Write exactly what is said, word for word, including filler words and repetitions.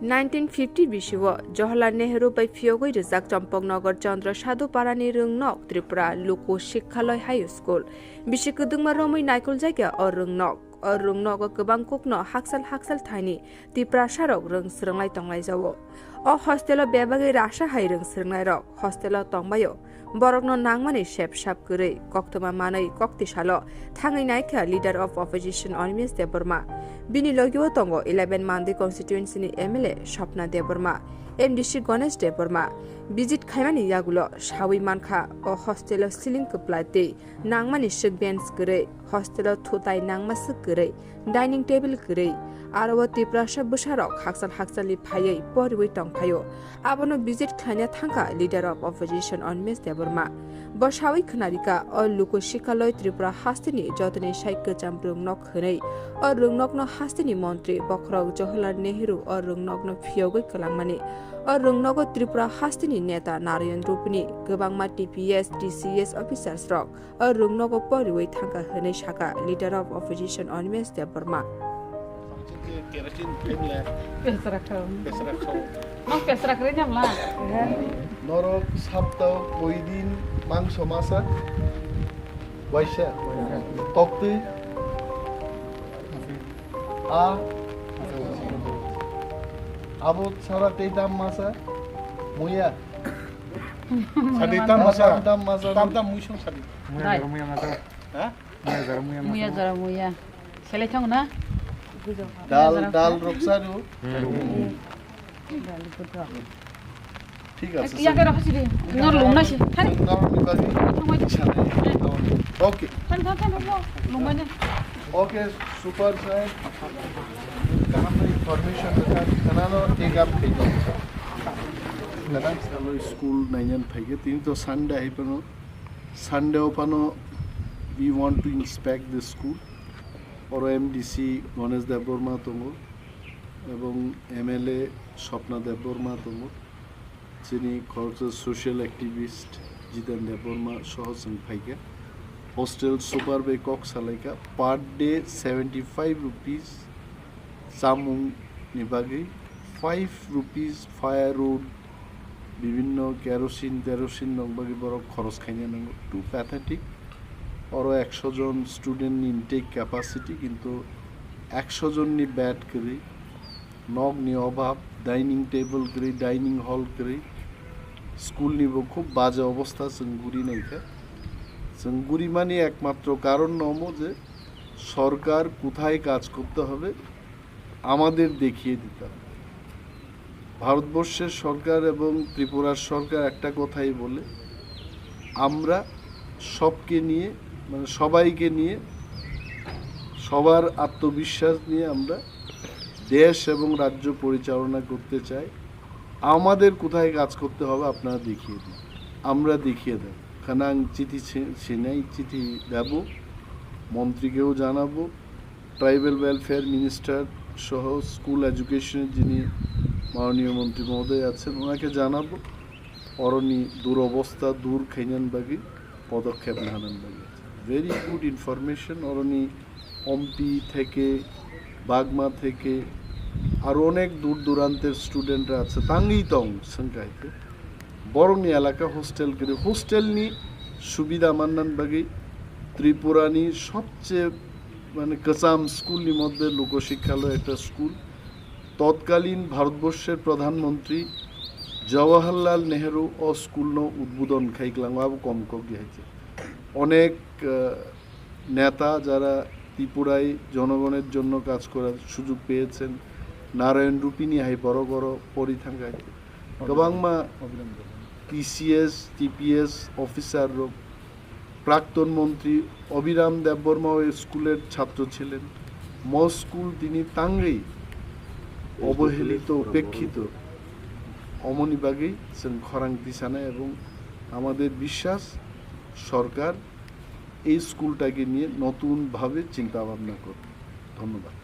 Nineteen fifty bisio Jawaharlal Nehru bai phiyogwi rijak Champaknagar Chandra Sadhu Parani rwngnok Tripura Luku Sikhaloi High School. Bisi kwdwkma romwi naikoljakya o rwngnok. O rwngnogo kwbang kokno haksal haksal thaini Tiprasarok rwng swrwnglai tonglaijao. O hostelo bebagwi rasa hai rwng swrwngnairok hostelo tongbaio. Borokno nangmani sep sap kwrwi koktwma manwi koktisalo thangwi naikha Leader of Opposition Animesh Debbarma. Bini logio tongo eleven Mandi constituency ni M L A Swapna Debbarma, M D C Ganesh Debbarma. Visit khaimani yagulo sawi mankha o hostelo ceiling kwplai tei nangmani swk bench kwrwi, hostelo thutai nangma swk kwrwi, dining table kwrwi. Aro o Tiprasa bwsarok haksal haksalni phaiwi poriwi tongphaio. Abono visit khlaina thangkha Leader of Opposition Animesh Debbarma. Bo sawi khwnarikha, o Luku Sikhaloi Tripura hasteni jotoni sai kwcham rwngnok hwnwi. O rwngnokno hasteni montri bokhorok Jawaharlal Nehru o rwngnokno phiyogwi kwlangmani. O rwngnogo Tripura hasteni neta Narayan Rupini kwbangma T P S, T C S officers rok o rwngnogo poriwi thangkha hwnwi sakha Leader of Opposition Animesh Debbarma. Kerosene flame le Pesra kau. Pesra kau. Mau pesra kere nyam la. Norok saptao koidin mangso masa? Waisa. Toktwi? A. Abo sara tei tam masa? Muya. Sadi tam masa. Tam tam masa. Tam tam muisong sadi. Muya. Dai. Jara muya masa. Ha? Muya jara muya masa. Muya jara muya. Selai thang na? Dal, dal rok saru. Hmm. Dal rok. Thik ase. Iya kero hasi de. Nor lung na si. Thang. Nor ni bagi. Thang wai. Chale. Okay. Thang, thang, thang, thang. Lung wai na. Okay, super sir. Kaham information rwkha. Kanano take up khaito. Kadang salo school nainan phaikhe, tini to Sunday hai phano. Sunday o phano we want to inspect the school. Oro M D C Ganesh Debbarma tongo, ebong M L A Swapna Debbarma tongo, chini khoroksa social activist Jiten Debbarma soho chwng phaikha. Hostel super bai kok salaikha, per day seventy five rupees chamung ni bagwi, five rupees firewood, bibhinno kerosene terosene rok bagwi borok khoros khaina nango. Too pathetic. Oro ekso jon student ni intake capacity, kintu ekso jon ni bed kwrwi, nok ni obab, dining table kwrwi, dining hall kwrwi, school ni bo khub baje obostha chwng guri naikha. Chwng guri mani ekmatro karon no omo je sorkar kothai kaj korte hobe, আমাদের দেখিয়ে দিতে হবে। ভারতবর্ষের সরকার এবং ত্রিপুরার সরকার একটা কথাই বলে, আমরা সবকে নিয়ে, মানে সবাইকে নিয়ে, সবার আত্মবিশ্বাস নিয়ে আমরা দেশ এবং রাজ্য পরিচালনা করতে চাই। আমাদের কোথায় কাজ করতে হবে আপনারা দেখিয়ে দিন, আমরা দেখিয়ে দেব। Khanang chithi si-, sinai, chithi debo, মন্ত্রীকেও জানাবো, ট্রাইবাল ওয়েলফেয়ার মিনিস্টার সহ স্কুল এডুকেশনের যিনি মাননীয় মন্ত্রী মহোদয় আছেন, ওনাকে জানাবো অরনি দুরবস্থা দূর খাইনান বাকি পদক্ষেপ নেহানান বাকি। Very good information. অরনি অম্পি থেকে, বাগমা থেকে আরও অনেক দূর দূরান্তের স্টুডেন্টরা আছে, তাঙ্গি তং সংখ্যায় বরংনি এলাকা হোস্টেল করে হোস্টেলনি সুবিধা মান্নান বাকি ত্রিপুরানি সবচেয়ে মানে, কচাম স্কুলনি মধ্যে লোকশিক্ষালয় একটা স্কুল। তৎকালীন ভারতবর্ষের প্রধানমন্ত্রী জওয়াহরলাল নেহেরু ও স্কুলনো উদ্বোধন খাইকলাম, আবু কম কগি হাইছে। অনেক, আহ, নেতা যারা ত্রিপুরায় জনগণের জন্য কাজ করার সুযোগ পেয়েছেন, নারায়ণ রূপিনী হাই বড় বড় পরি থাকায়। গোবাংমা টিসিএস, টিপিএস অফিসার রোগ, প্রাক্তন মন্ত্রী অবিরাম দেববর্মা ওই স্কুলের ছাত্র ছিলেন। ম স্কুল তিনি তাঙ্গেই অবহেলিত, উপেক্ষিত অমনি বাগেই जों খরাং দিশানা এবং আমাদের বিশ্বাস সরকার এই স্কুলটাকে নিয়ে নতুনভাবে চিন্তা ভাবনা করবে। ধন্যবাদ।